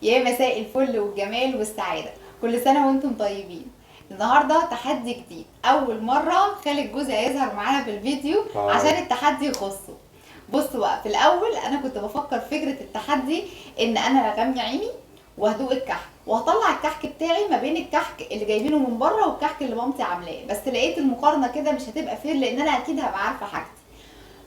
يا مساء الفل والجمال والسعادة، كل سنة وانتم طيبين. النهاردة تحدي جديد، أول مرة خالد جوزي هيظهر معانا في الفيديو عشان التحدي يخصه. بصوا بقى، في الأول أنا كنت بفكر فكرة التحدي إن أنا هغمي عيني وهدوق الكحك وهطلع الكحك بتاعي ما بين الكحك اللي جايبينه من بره والكحك اللي مامتي عاملاه، بس لقيت المقارنة كده مش هتبقى fair لأن أنا أكيد هبقى عارفة حاجتي.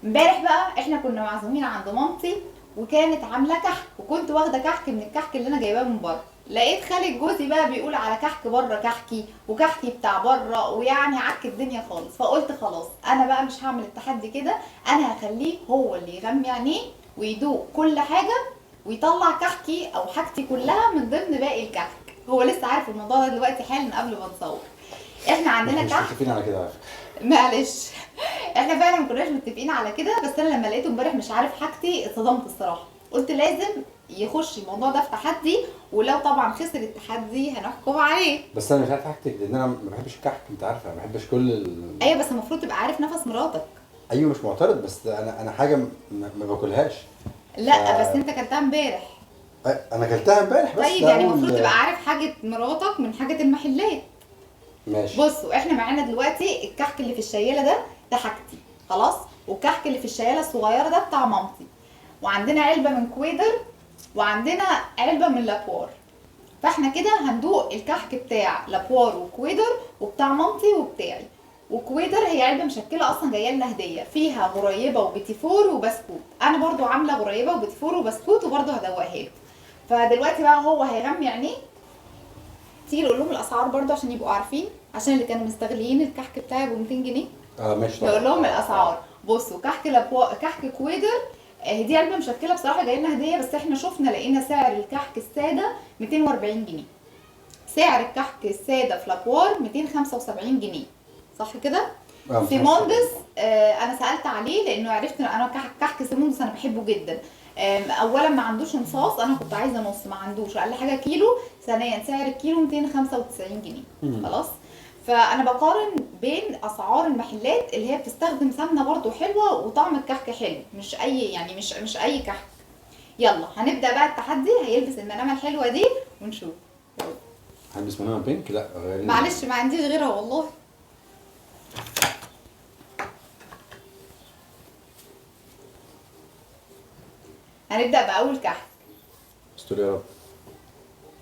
امبارح بقى احنا كنا معزومين عند مامتي وكانت عامله كحك، وكنت واخده كحك من الكحك اللي انا جايباه من بره. لقيت خالد جوزي بقى بيقول على كحك بره كحكي وكحكي بتاع بره، ويعني عك الدنيا خالص. فقلت خلاص انا بقى مش هعمل التحدي كده، انا هخليه هو اللي يغمي عينيه ويدوق كل حاجة ويطلع كحكي او حاجتي كلها من ضمن باقي الكحك. هو لسه عارف الموضوع ده دلوقتي حالا قبل ما نصور. احنا عندنا كحك، مش متفقين على كده على فكرة، معلش احنا فعلا ما كناش متفقين على كده، بس انا لما لقيته امبارح مش عارف حاجتي اتصدمت الصراحة. قلت لازم يخش الموضوع ده في تحدي، ولو طبعا خسر التحدي هنحكم عليه. بس انا مش عارف حاجتك لان انا ما بحبش الكحك، انت عارفه ما بحبش كل ايوه بس المفروض تبقى عارف نفس مراتك. ايوه مش معترض، بس انا حاجة ما باكلهاش. لا بس انت اكلتها امبارح. انا اكلتها امبارح بس. طيب يعني المفروض تبقى عارف حاجة مراتك من حاجة المحلات. ماشي. بصوا احنا معانا دلوقتي الكحك اللي في الشيله ده حاجتي خلاص، والكحك اللي في الشياله الصغيرة ده بتاع مامتي، وعندنا علبة من كويدر وعندنا علبة من لابوار. فاحنا كده هندوق الكحك بتاع لابوار وكويدر وبتاع مامتي وبتاعي. وكويدر هي علبة مشكلة اصلا جاية لنا هديه، فيها غريبة وبيتيفور وبسكوت. انا برضو عامله غريبة وبيتيفور وبسكوت وبرضو هدوقها له. فدلوقتي بقى هو هيغمي عينيه. تيجي نقول لهم الاسعار برضو عشان يبقوا عارفين، عشان اللي كانوا مستغلين الكحك بتاعي ب 200 جنيه. ماشي طبعا نقول لهم الاسعار. بصوا كحك كحك كويدر دي علبة مشكلة بصراحة جاية لنا هديه، بس احنا شفنا لقينا سعر الكحك السادة 240 جنيه، سعر الكحك السادة في لابوار 275 جنيه، صح كده؟ سيموندس انا سالت عليه لانه عرفت ان انا كحك سيموندس انا بحبه جدا. اولا ما عندوش نصاص، انا كنت عايزه نص ما عندوش، اقل حاجة كيلو. ثانيا سعر الكيلو 295 جنيه. خلاص، فانا بقارن بين اسعار المحلات اللي هي بتستخدم سمنه برضو حلوة وطعم الكحك حلو، مش اي يعني مش اي كحك. يلا هنبدا بقى التحدي. هيلبس المنامة الحلوة دي ونشوف. هلبس منامه بينك؟ لا غير، معلش ما عنديش غيرها والله. هنبدا باول كحك. استر يا رب.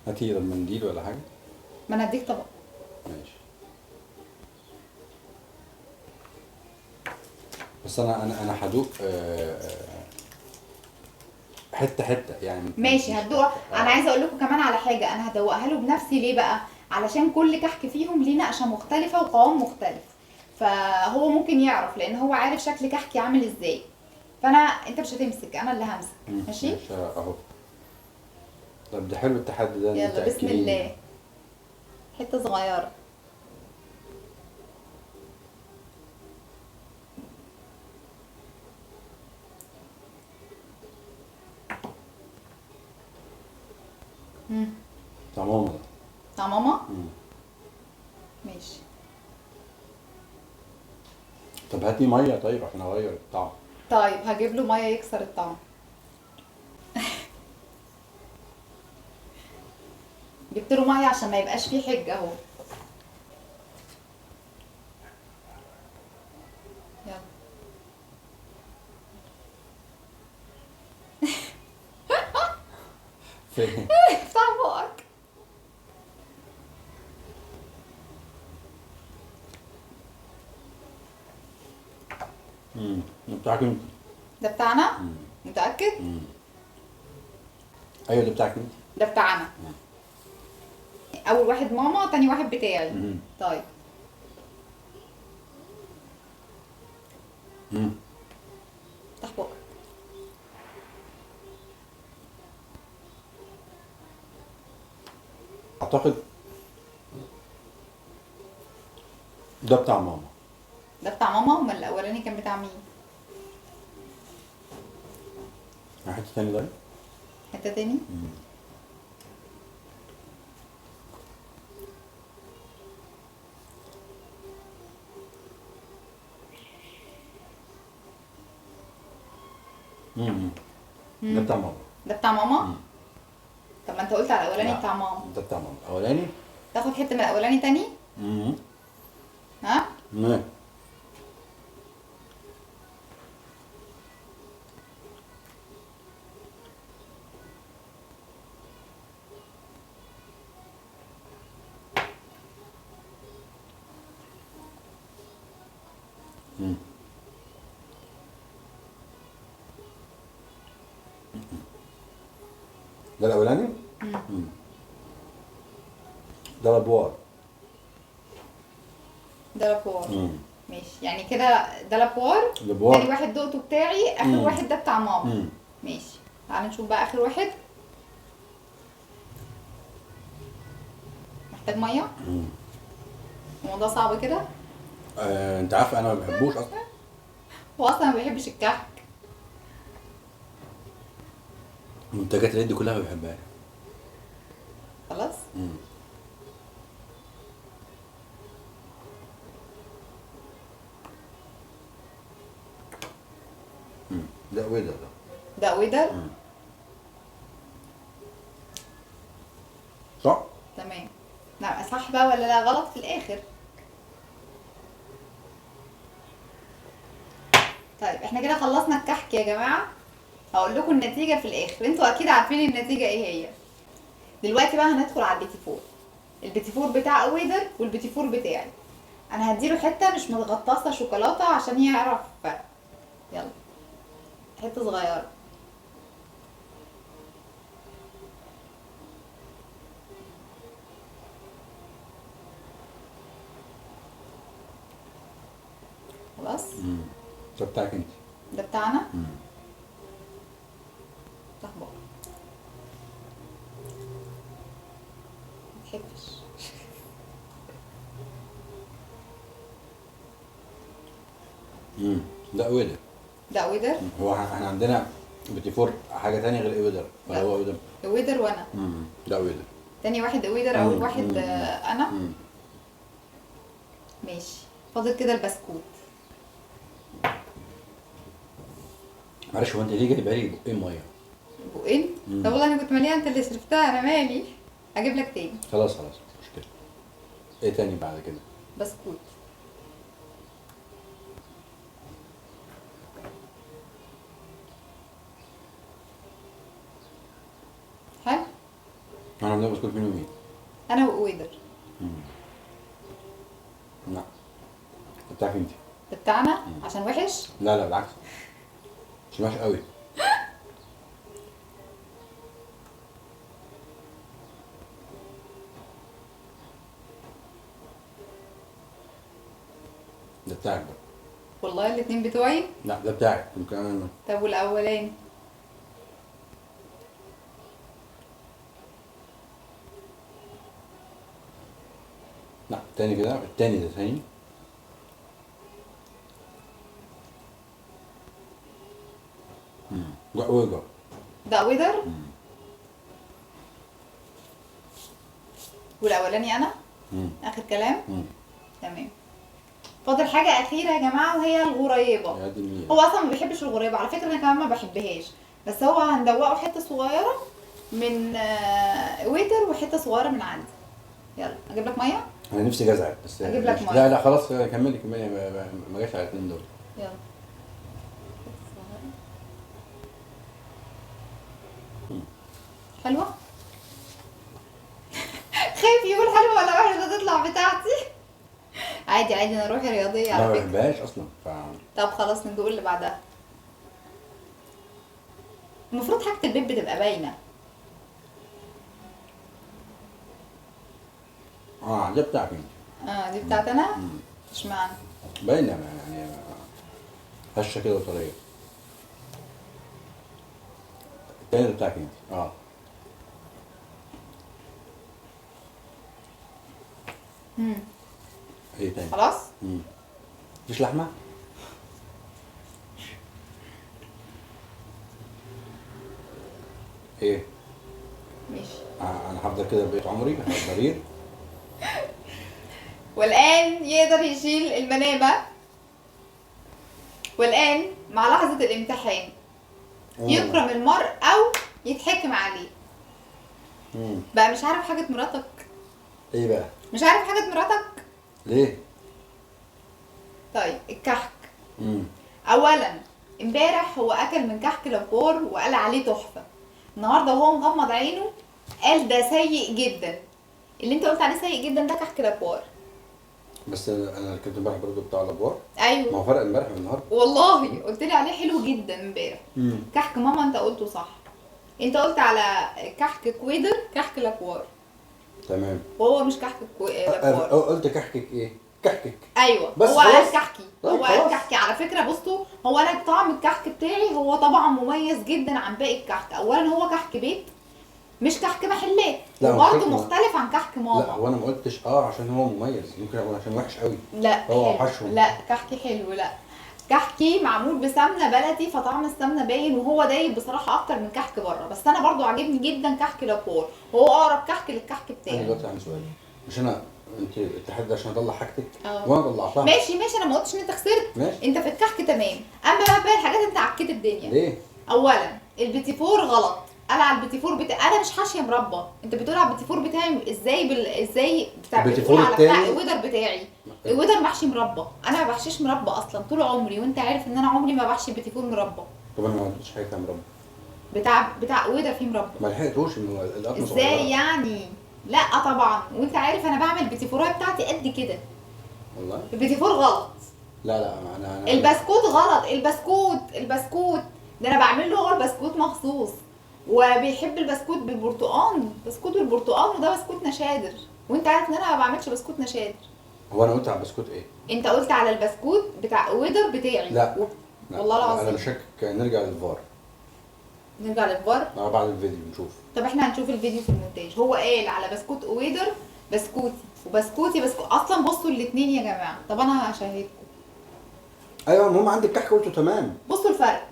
هاتي منديل ولا حاجة؟ ما انا هديك طبق. ماشي. بس انا هدوق حتة حتة يعني. ماشي هتدوق. انا عايزه اقول لكم كمان على حاجة، انا هدوقها له بنفسي. ليه بقى؟ علشان كل كحك فيهم ليه نقشه مختلفة وقوام مختلف، فهو ممكن يعرف لان هو عارف شكل كحكي عامل ازاي. فانا انت مش هتمسك، انا اللي همسك. ماشي اهو. طب ده حلو التحدي ده. يلا بسم الله. حتة صغيرة. بتاع ماما ده. بتاع ماما؟ ماشي. طب هاتي مية طيب عشان اغير الطعم. طيب هجيب له مية يكسر الطعم. جبت له مية عشان ما يبقاش فيه حجه اهو. يلا. فين؟ افتح بقك. ده بتاعك انت. ده بتاعنا؟ متأكد؟ ايوه ده بتاعك انت. ده بتاعنا. اول واحد ماما، تاني واحد بتاعي. طيب. افتح بقك. اعتقد ده بتاع ماما. ده بتاع ماما؟ امال الاولاني كان بتاع مين؟ حتة تاني. طيب حتة تاني. ده بتاع ماما. ده بتاع ماما؟ طب ما انت قلت على الاولاني لا. بتاع ماما. ده بتاع ماما الاولاني. تاخد حتة من الاولاني تاني؟ ها؟ ماشي. ده الاولاني؟ ده لابوار. ده لابوار. ماشي، يعني كده ده لابوار. تاني واحد دقته بتاعي، اخر واحد ده بتاع ماما. ماشي، تعالى نشوف بقى اخر واحد. محتاج مية؟ الموضوع صعب كده؟ انت عارفه انا ما بحبوش اصلا. هو اصلا ما بيحبش الكحك. منتجات العيد دي كلها ما بحبهاش. خلاص؟ ده قويدر. ده قويدر؟ صح؟ تمام. لا صح بقى ولا لا غلط في الاخر؟ طيب احنا كده خلصنا الكحك يا جماعة. هقول لكم النتيجة في الاخر، انتوا اكيد عارفين النتيجة ايه هي. دلوقتي بقى هندخل على البيتي فور. البيتي فور بتاع قويدر والبيتي فور بتاعي. انا هديله حتة مش متغطسه شوكولاتة عشان يعرف الفرق. يلا حتة صغيرة. خلاص؟ ده بتاعك انت. ده بتاعنا؟ افتح بقى. ما تحبش. ده قويدر. ده قويدر؟ هو احنا عندنا بيتي فور حاجة ثانية غير قويدر، فهو قويدر. قويدر وانا. ده قويدر. تاني واحد قويدر، اول واحد انا. ماشي، فاضل كده البسكوت. معلش، هو انت ليه جايبه لي بقين مية؟ بقين؟ طب والله انا كنت مليانة، انت اللي شربتها، انا مالي. اجيب لك تاني. خلاص خلاص مش مشكلة. ايه تاني بعد كده؟ بسكوت. حلو؟ انا عامله بسكوت مين ومين؟ انا وقويدر. لا ده بتاعك انت. ده بتاعنا؟ عشان وحش؟ لا لا بالعكس، مش وحش قوي. ده بتاعك بقى. والله الاتنين بتوعي؟ لا ده بتاعك. ممكن انا. طب والاولاني؟ لا التاني كده، التاني ده تاني. ده قويدر. ده قويدر؟ والاولاني انا؟ اخر كلام؟ تمام. فاضل حاجة اخيرة يا جماعة وهي الغريبة. هو اصلا ما بيحبش الغريبة على فكرة، انا كمان ما بحبهاش، بس هو هندوقه حتة صغيرة من ويتر وحتة صغيرة من عندي. يلا اجيب لك مية؟ انا نفسي جزعت بس اجيب لك مية. لا لا خلاص كملي كملي، ما جاش على الاثنين دول. يلا حلوة؟ خايف يقول حلوة ولا وحشة تطلع بتاعتي. عادي عادي، انا روحي رياضية على فكرة. ما بحبهاش اصلا طب خلاص ندوق اللي بعدها. المفروض حاجة البيت بتبقى باينة. دي بتاعتك انت. دي بتاعت انا؟ اشمعنى؟ باينة يعني هشه كده وطريه. التاني ده بتاعك انت. ايه تاني؟ خلاص؟ مفيش لحمه؟ ايه؟ ماشي. انا هفضل كده بقيت عمري ضرير. والآن يقدر يشيل المنامة. والآن مع لحظة الامتحان يكرم المرء أو يتحكم عليه. بقى مش عارف حاجة مراتك. ايه بقى؟ مش عارف حاجة مراتك؟ ليه؟ طيب الكحك. اولا امبارح هو اكل من كحك لابور وقال عليه تحفة. النهارده وهو مغمض عينه قال ده سيء جدا. اللي انت قلت عليه سيء جدا ده كحك لابور. بس انا ركبت امبارح برضه بتاع لابور. ايوه، ما هو فرق امبارح والنهارده. والله قلت لي عليه حلو جدا امبارح. كحك ماما انت قلته صح. انت قلت على كحك كويدر كحك لابور. تمام. وهو مش كحك لابور. قلت كحكك ايه؟ كحكك. ايوه بس هو قال كحكي. طيب هو قال كحكي على فكرة. بصوا، هو انا طعم الكحك بتاعي هو طبعا مميز جدا عن باقي الكحك. اولا هو كحك بيت مش كحك محلات، وبرده مختلف عن كحك ماما. لا هو انا ما قلتش عشان هو مميز، ممكن اقول عشان وحش قوي. لا هو حشو. لا كحكي حلو. لا كحكي معمول بسمنه بلدي فطعم السمنة باين، وهو دايب بصراحة اكتر من كحك بره. بس انا برده عاجبني جدا كحك لابور، وهو اقرب كحك للكحك بتاعي. انا دلوقتي عندي سؤال، مش انا انت التحدي عشان اطلع حاجتك وانا طلعتها. ماشي ماشي، انا ما قلتش ان انت خسرت. ماشي. انت في الكحك تمام، اما بقى باقي الحاجات انت عكيت الدنيا. ليه؟ اولا البيتيفور غلط. قال على البيتيفور بتاع انا مش حاشية مربى. انت بتقول على البيتيفور بتاعي ازاي ازاي بتاع البيتيفور على بتاع الويدر بتاعي؟ الويدر محشي مربى، انا ما بحشيش مربى اصلا طول عمري، وانت عارف ان انا عمري ما بحشي بيتيفور مربى. طب انا ما عملتش حاجة فيها مربى. بتاع ويدر فيه مربى. ما لحقتوش انه القطمه ازاي يعني؟ لا طبعا، وانت عارف انا بعمل بيتيفوريه بتاعتي قد كده. والله البيتيفور غلط. لا لا انا البسكوت غلط. البسكوت ده انا بعمل له هو البسكوت مخصوص، وبيحب البسكوت بالبرتقال، بسكوت بالبرتقال، وده بسكوت نشادر، وانت عارف ان انا ما بعملش بسكوت نشادر. هو انا قلت على البسكوت ايه؟ انت قلت على البسكوت بتاع ويدر بتاعي. لا والله العظيم انا بشك. نرجع للفار. نرجع للفار؟ بعد الفيديو نشوف. طب احنا هنشوف الفيديو في المونتاج. هو قال على بسكوت ويدر بسكوتي وبسكوتي بسكوت اصلا. بصوا الاثنين يا جماعة. طب انا هشاهدكم. ايوه المهم عندك كحك قلته تمام. بصوا الفرق،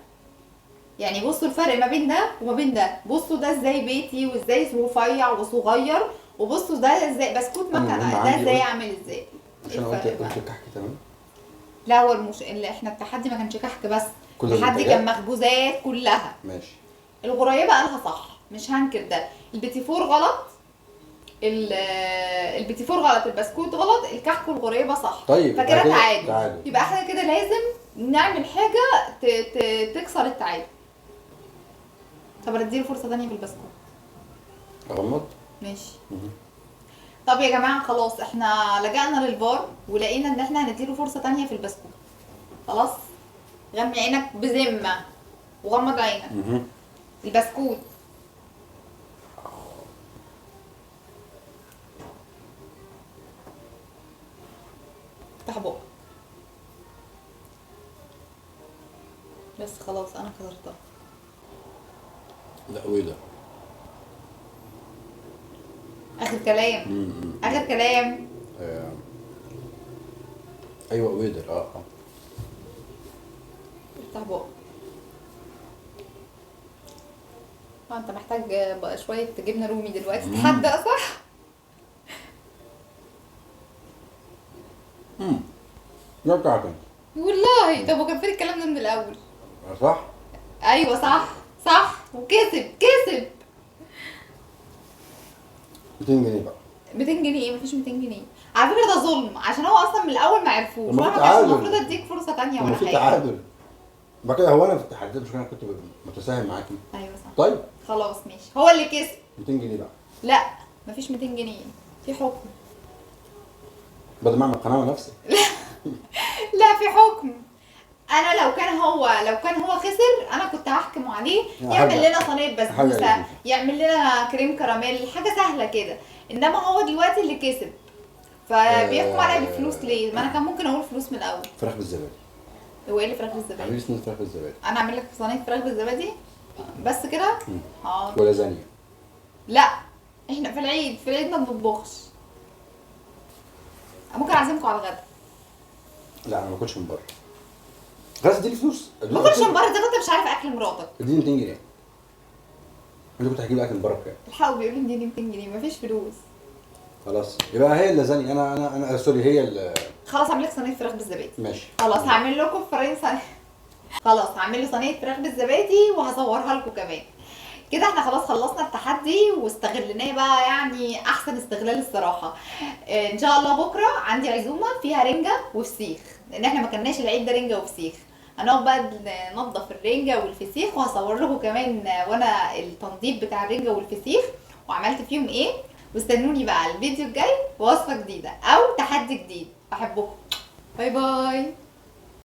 يعني بصوا الفرق ما بين ده وما بين ده. بصوا ده ازاي بيتي وازاي رفيع وصغير، وبصوا ده ازاي بسكوت مكنه، ده ازاي عامل ازاي. مش انا قلت كحك تمام؟ لا هو اللي احنا التحدي ما كانش كحك بس، التحدي كان مخبوزات كلها. ماشي. الغريبة قالها صح، مش هنكر ده. البيتيفور غلط، البيتيفور غلط، البسكوت غلط، الكحك والغريبة صح. طيب فكده تعادل. يبقى احنا كده لازم نعمل حاجة تكسر التعادل. طب اديله فرصة ثانية في البسكوت. اغمض؟ ماشي. طب يا جماعة خلاص احنا لجأنا للفار ولقينا ان احنا هنديله فرصة ثانية في البسكوت. خلاص غمي عينك بذمه وغمض عينك. البسكوت افتح بقك بس. خلاص انا كسرتها. لا وايه ده؟ اخر كلام. اخر كلام. ايوه ويدر. افتح بقك. انت محتاج بقى شوية جبنه رومي دلوقتي تحدق صح؟ ده بتاعك انت والله. طب وكان فين الكلام ده من الاول؟ صح؟ ايوه صح صح. وكسب كسب 200 جنيه بقى. 200 جنيه ايه؟ مفيش 200 جنيه على فكرة، ده ظلم عشان هو اصلا من الاول ما عرفوش. وانا كان المفروض اديك فرصة ثانية ولا حاجة. في تعادل بعد كده. هو انا في التحديات مش انا كنت متساهل معاكي؟ ايوه صح. طيب خلاص ماشي، هو اللي كسب. 200 جنيه بقى. لا مفيش 200 جنيه، في حكم. بدل ما اعمل قناة نفسي. لا في حكم. انا لو كان هو خسر انا كنت هحكم عليه يعمل لنا صينية بسبوسه، يعمل لنا كريم كراميل، حاجة سهلة كده. انما هو دلوقتي اللي كسب فبيحكم عليا بالفلوس. ليه؟ ما انا كان ممكن اقول فلوس من الاول. فراخ بالزبادي. هو ايه اللي فراخ بالزبادي؟ اعملي صينية فراخ بالزبادي. انا اعمل لك صينية فراخ بالزبادي بس كده؟ حاضر. ولازانيا. لا احنا في العيد، في العيد ما بنطبخش. ممكن اعزمكم على الغدا. لا انا ما باكلش من بره. خلاص اديني فلوس. ما باكلش من بره، ده انت مش عارف اكل مراتك. اديني 200 جنيه. انت كنت هتجيب اكل من بره بكام؟ الحقوا بيقولوا اديني 200 جنيه، مفيش فلوس. خلاص يبقى هي اللازانيا. انا انا انا sorry هي خلاص هعمل لك صينية فراخ بالزبادي. ماشي. خلاص هعمل لكم فرين صينية. خلاص هعمل له صينية فراخ بالزبادي وهصورها لكم كمان. كده احنا خلاص خلصنا التحدي واستغلناه بقى يعني احسن استغلال الصراحة. ان شاء الله بكره عندي عزومة فيها رنجه وفسيخ، لان احنا ما كناش العيد ده رنجه وفسيخ. هنقعد بقى ننضف الرنجه والفسيخ، وهصور لكم كمان وانا التنظيف بتاع الرنجه والفسيخ وعملت فيهم ايه. واستنوني بقى على الفيديو الجاي ووصفه جديدة او تحدي جديد. بحبكم، bye bye.